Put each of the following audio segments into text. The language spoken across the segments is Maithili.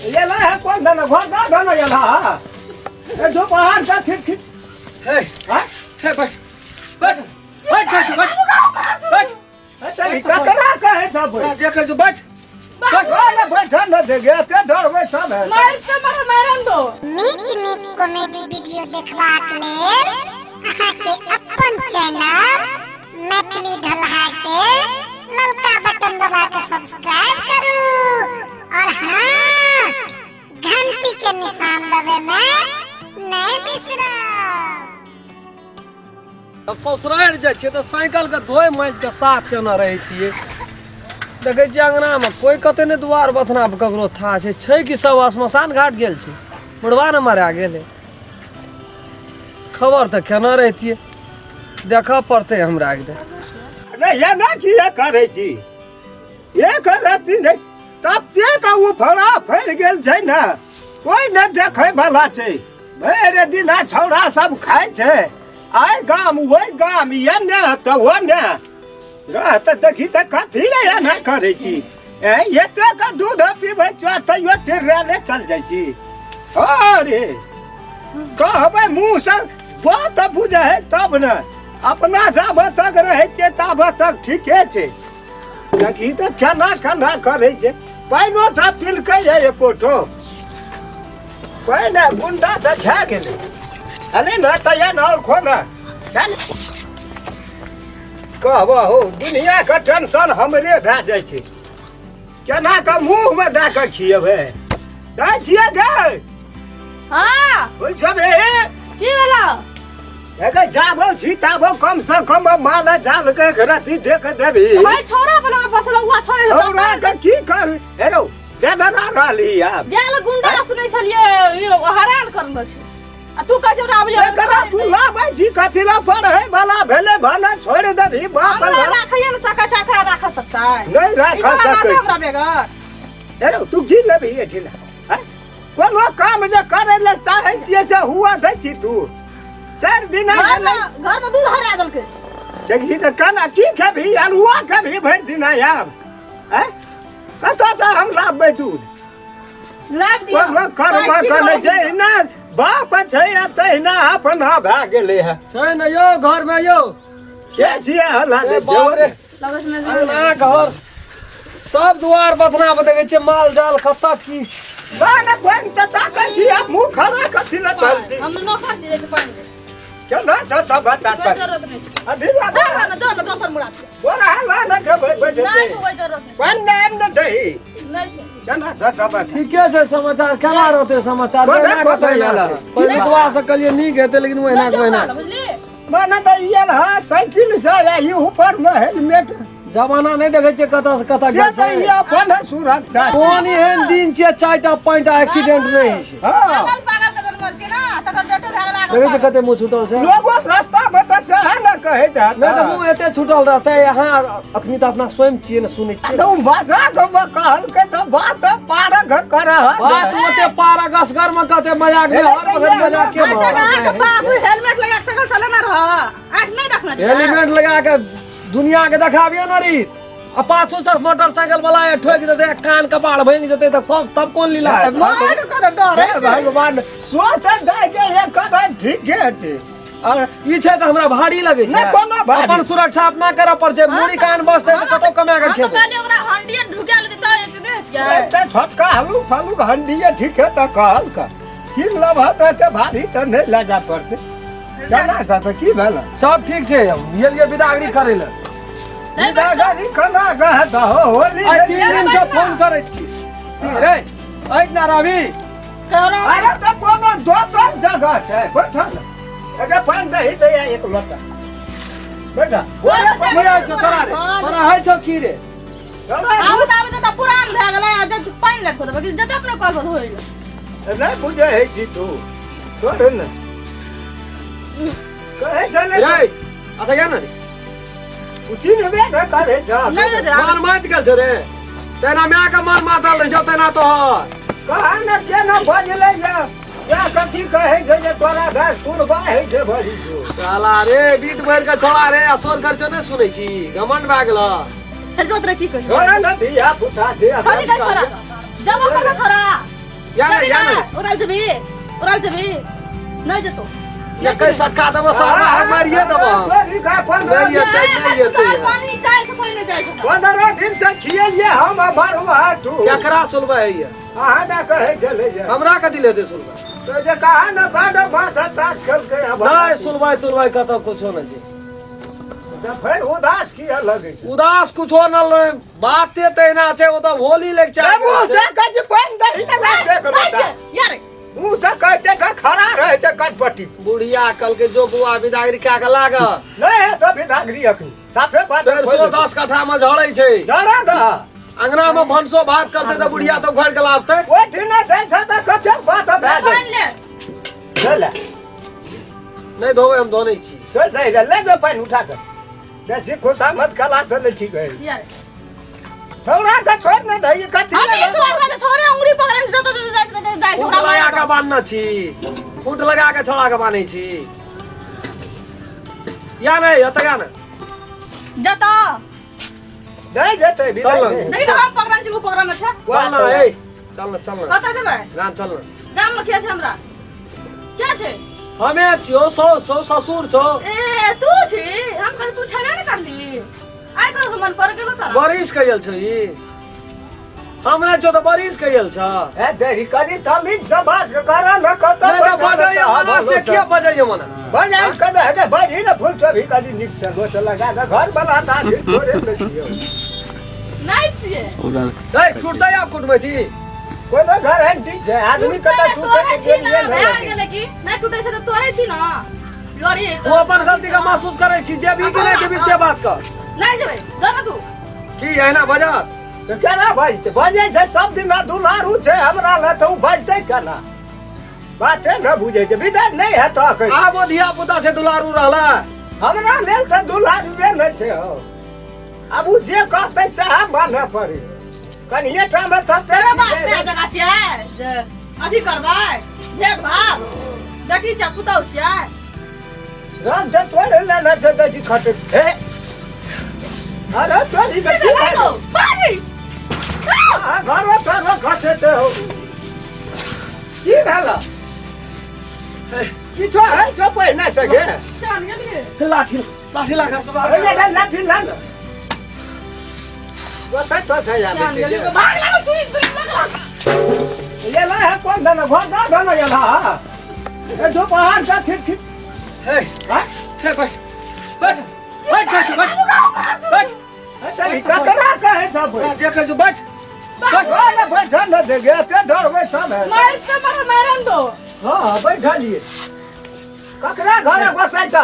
ये ला है कौन धन घर दा धन ये ला ए जो बाहर जा खिट खिट हे हां हे बैठ बैठ बैठ बैठ बैठ बैठ चल ककरा कहे सब देखे जो बैठ बैठ वाला बैठा न दे गया ते डरबै सब है मार से मार मारन दो। नीक नीक कॉमेडी वीडियो देखबाक लेल अहाँके अपन चैनल मैथिली ढलहा के ललका बटन दबा के सब्सक्राइब करू और हाँ घंटी के निशान दबे में नहीं बिसरू। अब ससुराल जाइ छियै तऽ साइकिल के धोइ माजि के साफ केने रहै छियै। देखै छियै अङ्गनामे कोइ कतौ नहि दुआर बथना पर ककरो था छै छै कि सब श्मशान घाट गेल छै, बुढ़वा ने मरा गेलै। खबर तऽ केना रहितियै, देखऽ पड़तै हमरा एकदम। नहीं एना किया करै छी, एक रत्ती नहि ततेक उफड़ा फैल गेल छै ने, कोइ नहि देखै वाला छै। भरि दिना छौड़ा सब खाइ छै, आइ गाम ओहि गाम एने तऽ ओने रह तऽ देखी तऽ कथी लए एना करै छी। ए एतेक दूध पीबै छौ तैयो टिर्राले चल जाइ छी। अरे कहबै मुँहसँ बात बुझै है तब ने, अपना जाबऽ तक रहै छियै ताबऽ तक ठीके छै। देखी तऽ केना केना करै छै, पानिओ टा पिलकै है एको ठो कोइ नहि, गुंडा तऽ खा गेलै। अरे न तऽ एन आओर खो ने कहबऽ हो, दुनियाके टेंशन हमरे भए जाइ छै। केना कऽ मुँहमे दए कऽ खियेबै, दै छियै गै? हाँ ओहि छबे की भेलौ? एके जाबो छी ताबो कम से कम माल जाल के रति देख देबी। भाई छोरा बला फसलौआ छोड़े छौड़ा के की कर हेरो दे दना रहली आब देल गुंडा सुनै छलियै हरान करने छै आ तू कहै हमरा आबि एकरा तू लाबै छी कथी ला पढ़ै वाला भेलै भला छोड़ देबी बाप हमरा राखैए न सकै छै, एकरा राख सकतै नहि राख सकै हमरा बेगर। हेरो तू जी लेबही एठिना कोनो काम जे करै ले चाहै छियै से हुआ दै छी तू। 4 दिन गेलै घर में दूध हरा देलकै। देखी तऽ केना की खेबही, अल्हुआ खेबही भरि दिन आब हैं? कतऽसँ हम लाबबै दूध? लाबि दिअ। कोनो कर्म करै छै ना बाप छै आ तहिना अपना भए गेलै हँ। छै ने यौ घरमे यौ के छियै हल्ला दै छै? अङ्गना घर सब दुआर बथना पर देखै छियै माल जाल कतऽ की ना पानि तऽ ताकै छी आ मुँह खड़ा कथी लए धल छी? हम नौकर छी जे पानि केना छै सब बच्चा कोई जरूरत नहीं छै। अधी ला ना दो ना दोसर मुड़ा बोरा ला ना खेबै बैठे नहीं छै, कोई जरूरत नहीं। पानि नहि ने दही नहीं छै। केना छै सब बच्चा? ठीके छै समाचार केना रहतै समाचार? पहिलुकवा से कहलियै नीक हेतै लेकिन ओहिना के ओहिना छै। बुझली माने तऽ ई आयल हँ साइकिल से आ ई ऊपर मे हेलमेट। जमाना नहि देखै छियै कतऽ से कतऽ गेल छै। अपन सुरक्षा कोन एहन दिन छियै 4टा 5टा एक्सीडेंट नहि होइ छै। पागल पागल के जनमल छै ना तकर बेटो भए गेल। देखै छियै कते मुँह छूटल छै लोगो रास्ता मे तऽ सएह ने कहैत हैत। नहि तऽ मुँह एते छूटल रहतै। अहाँ अखनी तऽ अपना स्वयं छियै ने सुनै छियै। तऽ बाजा के कहलकै तऽ बात पारक करह बात ओते पारक असगर मे कते मजाक मे हर वखत मजाक के अहाँके बाबू हेलमेट लगा के सकल चले ना रह आँख नहि देखना हेलमेट लगा के दुनिया के देखाबियो न रीत आ पाछू से मोटरसाइकिल वाला ठोक देतै कान कपाड़ भांगि जेतै तऽ तब कोन लीला है? भगवान सोच दै के एक ठीके छै। ई छै तऽ हमरा भारी लगै छै। अपन सुरक्षा अपना करऽ पड़ै छै। मुड़ी कान बसतै तऽ कतौ कमा के खेबै। कहलियै ओकरा हंडिये ढुका लेतै तऽ एतने हेतियै। एकटा छोटका हलुक फलुक हंडिये ठीक है तऽ कहलक की लबह तऽ भारी तऽ नहि लए जाय पड़तै। केना छै तऽ की भेल? सब ठीक छै। हम गेलियै विदागरी करै लए। विदागरी केना कहत हो? होली आइ 3 दिन से फोन करै छी रे ऐठ ना रवि। अरे तऽ कोनो दोसर जगह छै बैठल एके पानि दही दैया एक लोटा बैठा। की होइ छौ तोरा रे? तोरा होइ छौ की रे? आब तऽ पुरान भए गेलै आ जे पानि लए कऽ देबै जते अपने कल पर धोइ ले। नहि बुझै है छी तू तोरे ने कहै छै ने रे अच्छा या ने उची नेबे ने करे जा मन माति गेल छौ रे तेना my के मन मातल रहै छौ तेना तोहर कहा ने केना बजलै या या कथी कहै छै जे तोरा घर सुनबा है छै भरी जो साला रे बीत भरि के छोड़ा रे असोर कर छौ नहि सुनै छी घमंड भए गेल। जोत रे की कहै छोड़ा न धिया पुता छै कथी कहै छोड़ा जब कर छोड़ा ओकरा जेबी ओकरा जेबी नहीं जेतो ये कैसा का देबो सारा मारिए देबो नहीं एतै नहीं एतै पानी चाय से कोई नहीं जाय छै 15 दिन से खियलिए हम भरवा तू केकरा सुनबै है अहाँ ना कहै चले जा हमरा कथि लेते सुनबै तो जे कहा ना बाड भाषा ताज खेलके नहीं सुनबै तुनबै कतौ कुछो नहीं छै त फेर उदास किया लगै छै उदास कुछो न बाते त एना छै ओ त होली लेके चाहे मुंह से कज पानि दही न देख लो यार मुंह से कहै छै का खड़ा रहै छै कटपटी बुढ़िया कल के जो बुआ विदागरी का के लाग नहीं है तो विदागरी अखनी साफे बात सरसों 10 कट्ठा में झड़ै छै झड़ा द अंगना में भनसो भात करते त बुढ़िया तो घर के लाबते ओइ ठिना दै छै त कते बात भए पानि ले चल नहीं धोबै हम धोनै छी चल दे ले दो पानि उठा कर बेसी खुशामद कला से नहीं ठीक है यार छोड़ा के छोड़ न दही कथी हम ई छोड़ के छोड़े उंगली पकड़न से तो जाय जाय फूट लगा के बांधना छी फूट लगा के छोड़ा के बांधै छी या नहीं एत या ना जता नहीं जेतै भी चल नहीं हम पकड़न छी उ पकड़न छै चल ना ए चल ना चल ना कत जेबै गाम चल ना गाम में के छै हमरा के छै हमे छियो सौ सौ ससुर छो ए तू छी हम कह तू छेबे न करली आइ कर मन पर गेलो तारा बारिश कयल छै ई हमरा जो त बारिश कयल छ ए देरी करी तमीज से बात कर न कत नहीं त बजै मना से के बजै मना बजाय कद हे बजी न फूल सब करी निक से गोच लगा के घर बना ता थोड़े न छियो नहीं छिए ए टूटतै आप कुटबै छी कोनो घर है ठीक छै आदमी कत टूटै छी ना भए गेलै की नहीं टूटै छै त तोड़ै छी ना लड़ी तू अपन गलती का महसूस करै छी जेबी कि नहीं जेबी से बात कर नहीं जेबै दो तू की एना बजत त केना बजतै बजै छै सब दिन दुलारू छै हमरा ल त उ बजतै केना बाते न बुझै छै विदा नहीं है तो आबो धिया पुता छै दुलारू रहला हमरा लेल त दुलारूए नहीं छै हो अब उ जे कहतै सएह मानऽ पड़ी कनिए ठाम त तेरा बाप पे जगह छै जे अथी करबै भेदभाव बेटी छै पुतहु छै राम से तोड़े लेना छै त जी खटे हे अरे तोरी बेटी पानी घर में घर खसेते हो की भेल किछो है जो पहिने सके लाठी लाठी ला घर से बाहर ले लाठी ला न बस तो से जा भाग लागो तू तू ये ला है कौन धन घर दा धन ये ला ए जो बाहर जा खिट खिट हे हां हे बैठ बैठ बैठ बैठ बैठ बैठ चल ककरा कहे सब देखे जो बैठ बैठ अरे बैठ न दे गया ते डर बैठल है मार से मार मारन दो हां बैठल लिए ककरा घर बसै छ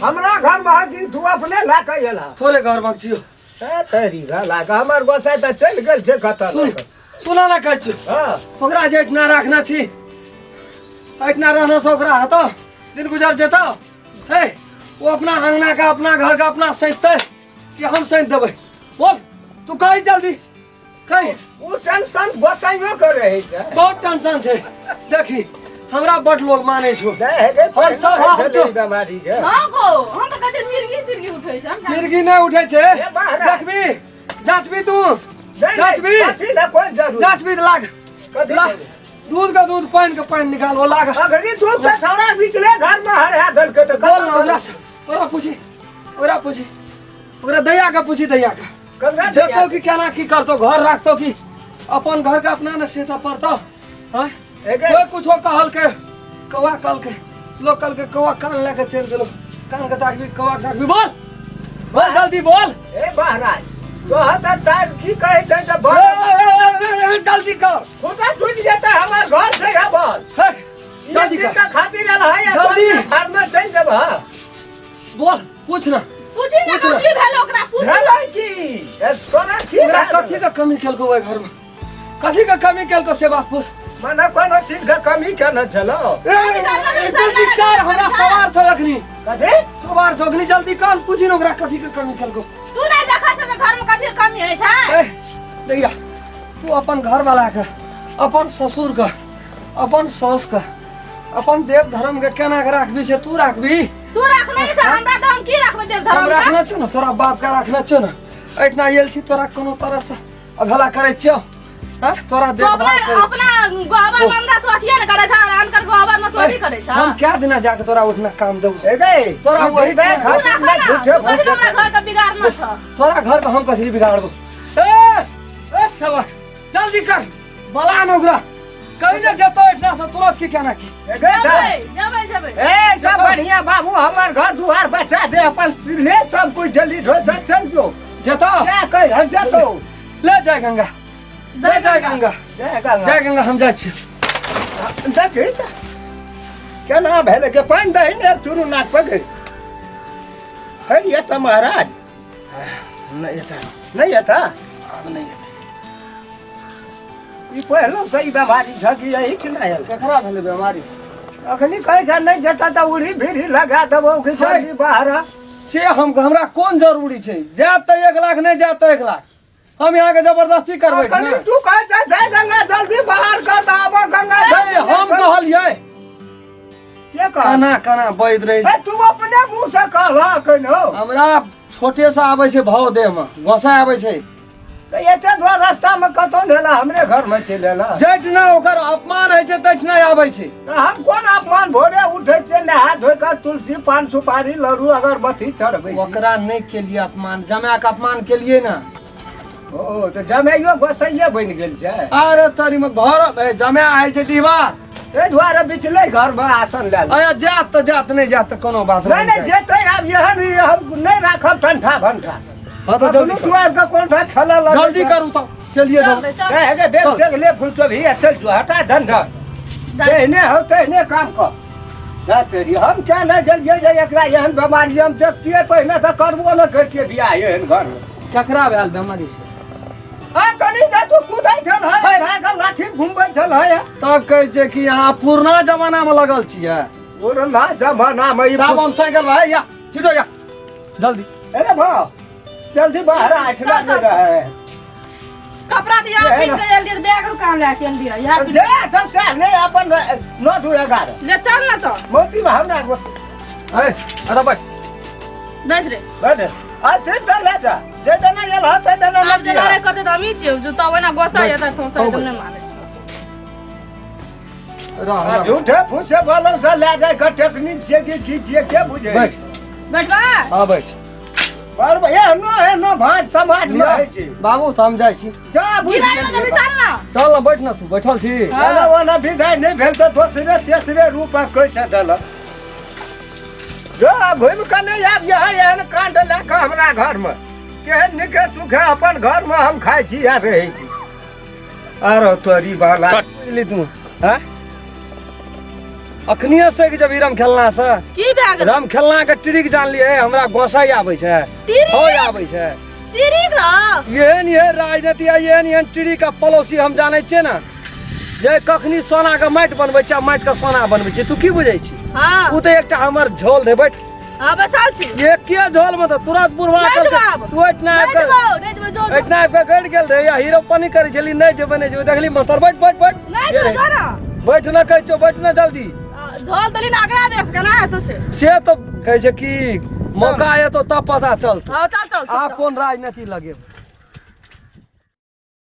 हमरा घर में कि तू अपने ला के एला थोड़े घर में छियो ए तेरी ला के हमर बसै त चल गेल छै कत सुन सुना ना कहै छी हां ओकरा जे एठना राखना छी एठना रहना से ओकरा हतो दिन गुजर जेतो हे वो अपना अंगना का अपना घर का अपना सैंतै कि हम सैंत देबै बोल तू कही जल्दी कही उ टेंशन बसैयो के रहै छै बहुत टेंशन छै देखी हमरा बड लोग मानै छो हम सब हम तो बीमारी के हां गो हम त कहते मिर्गी तिर्गी उठै छै मिर्गी नहीं उठै छै देखबी जांचबी तू जांचबी कथी ला कोन जरूर जांचबी लाग दूध का दूध पानी का पानी निकाल वो लाग अगरी दूध से छौड़ा बिचले घर में हरा दल के त बोल ना ओकरा से ओकरा पूछी ओकरा पूछी ओकरा दया का पूछी दया का जतो की केना की करतो घर राखतो की अपन घर का अपना न सेता पड़तो हां कोई कुछो कहल के कौआ कहल के लोग कहल के कौआ कान लेके चल गेलो कान के ताकबी कौआ के ताकबी बोल बोल जल्दी बोल ए महाराज तोहर त चार की कहै छै त बोल जल्दी कर खुदा टूट जेतै हमर घर से है बोल जल्दी कर खातिर आयल है जल्दी घर में चल जेब बोल पूछ ना पूछी ना कथी भेल ओकरा पूछ भेलै की कोना की ओकरा कथी के कमी केलको ओइ घर में कथी के कमी केलको से बात पूछ मने कोनो चीज के कमी के न छलो जल्दी कर हमरा सवार छौ अखनी कथी सवार छौ अखनी जल्दी कर पूछी न ओकरा कथी के कमी केलको तू नहीं देखा छ घर में कथी के कमी है छै ए दैया तू अपन घर वाला के अपन ससुर के अपन सास के अपन देव धर्म के केना के राखबी से तू राखबी तू राखने छै हमरा त हम की राखबै देव धर्म हम राखना छौ न तोरा बाप के राखना छौ न एठना आयल छी तोरा कोनो तरह से अवहेला करै छियौ हां तोरा देखभाल करै अपना गोबर में हमरा तो अथिए न करै छ अनकर गोबर में तो अथी करै छ। हम क्या दिना जाके तोरा उठना काम देबो ए गई तोरा वही देख झूठे हमरा घर के बिगाड़ना छ। तोरा घर के हम कथी बिगाड़बो? ए ए सबक जल्दी कर बला न ओकरा कहीं न जतो एठना से तुरंत की केना की ए गई जबै जबै ए सब बढ़िया बाबू हमर घर दुआर बचा दे अपन ले सब कुछ जल्दी ढो से चल जो जतो क्या कह हम जतो ले जाय गंगा जय जय गंगा जय गंगा जय गंगा हम जाइ छी। देखी त केना भेलै के पानि दही ने चुरू नाक पर गई है ये त महाराज नहीं एता नहीं एता अब नहीं एता। ई पहलो सही बीमारी झकी यही कि नहीं आयल केकरा भेलै बीमारी? अखनी कहै छ नहीं जता त उड़ी भीड़ी लगा देबो कि जल्दी बाहर से हम हमरा कोन जरूरी छै? जात त 1 लाख नहीं जात त 1 लाख हम यहाँ के जबरदस्ती करबै कनी तू कहै छ जय गंगा जल्दी बाहर कर द आब गंगा। नहीं हम कहलियै के कह कना कना बैद रहे ए तू अपने मुंह से कहला कनो हमरा छोटे से आबै छै भाव देह में गोसा आबै छै त एते दूर रास्ता में कतौ नेला हमरे घर में चलि एला जटना ओकर अपमान होइ छै तटना आबै छै। हम कोन अपमान? भोरे उठै छै नहा धोइ के तुलसी पान सुपारी लड़ू अगरबत्ती चढ़बै ओकरा नहीं केलिए अपमान जमा के अपमान केलिए ना। ओ त जमाइयो गोसैये बनि गेल छै। अरे तोरी में घर जमा आइ छै दीवार ए दुआरे बिचले घर में आसन ले अरे जात त जात नहीं जात त कोनो बात नहीं नहीं जेतै आब एहन हम नहीं राखब ठंडा भंडा। हां त जल्दी तू आब के कोन खेला लग जल्दी करू त चलिए दो ए हे बेग देख ले फूल चोभी चल जो हटा झंझट तेहने हो तेहने काम कर जा तेरी हम क्या नहीं गेलियै जे एकरा एहन बीमारी हम देखतियै पहिने त करबो न करतियै बियाह एहन घर में। केकरा भेल बीमारी से? आ कनी जा तू कुदै छल है भागल लाठी घुमबै छल है तब कहै छै कि अहाँ पुरना जमाना में लगल छियै। पुरना जमाना में तब हम साइकिल भाई या छिटो या जल्दी। अरे भा जल्दी बाहर आठला दे रहा है कपड़ा दिया पिन के जल्दी बैग रुकान ले के दिया यार जा सब से ले अपन 9 2 11 ले चल ना तो मोती में हमरा अरे अरे बैठ बैठ रे बैठ आ फिर चल ले जा जे जना गेल हत जना अब जे लड़ाई करते त हमी छियै जो तब ना गोसा एता तो से एकदम नहीं माने रह झूठे फूसे बोलो से ले जाय के टेक्निक छै कि की छियै के बुझे बैठ बैठबा। हां बैठ पर भैया नो है नो भाज समाज में है छी बाबू त हम जाइ छी जा बुझ गिराइ त चल ना चल ना बैठ ना तू बैठल छी ना ओना विदाई नहीं भेल त दोसरे तेसरे रूप कैसे देलक जो घुमि के नहीं आब यह एहन कांड लए के हमरा घर में केहन निके सुखे अपन घर में हम खाइ छी आ रहै छी। आरो तोरी बाला बुझली तू हैं अखनिए से जब राम खेलना से की भए गेल? राम खेलना के ट्रिक जान लिए हमरा गोसाई आबै छै ट्रिक आबै छै ट्रिक र एहन एहन राजनीति एहन एहन ट्रिक आ पड़ोसी हम जानै छियै ने जे कखनी सोना के माटि बनबै छै माटि के सोना बनबै छै तू की बुझै छी? हां उ त एकटा हमर झोल रे बैठ। हां बैसल छी एके झोल में त तुरंत बुढ़वा कर तू एतना एतना आबि के गड़ गेल रे या हीरो पानी करै छली नहीं जेबै नहीं जेबै देखली मंतर बैठ बैठ बैठ नहीं जो जो ना बैठ ना कहै छौ बैठ ना जल्दी झोल तली ना अगला बेस केना हेतौ से तो कहै छै कि मौका आयतो तब पता चलतो। हां चल चल आ कोन राजनीति लगे।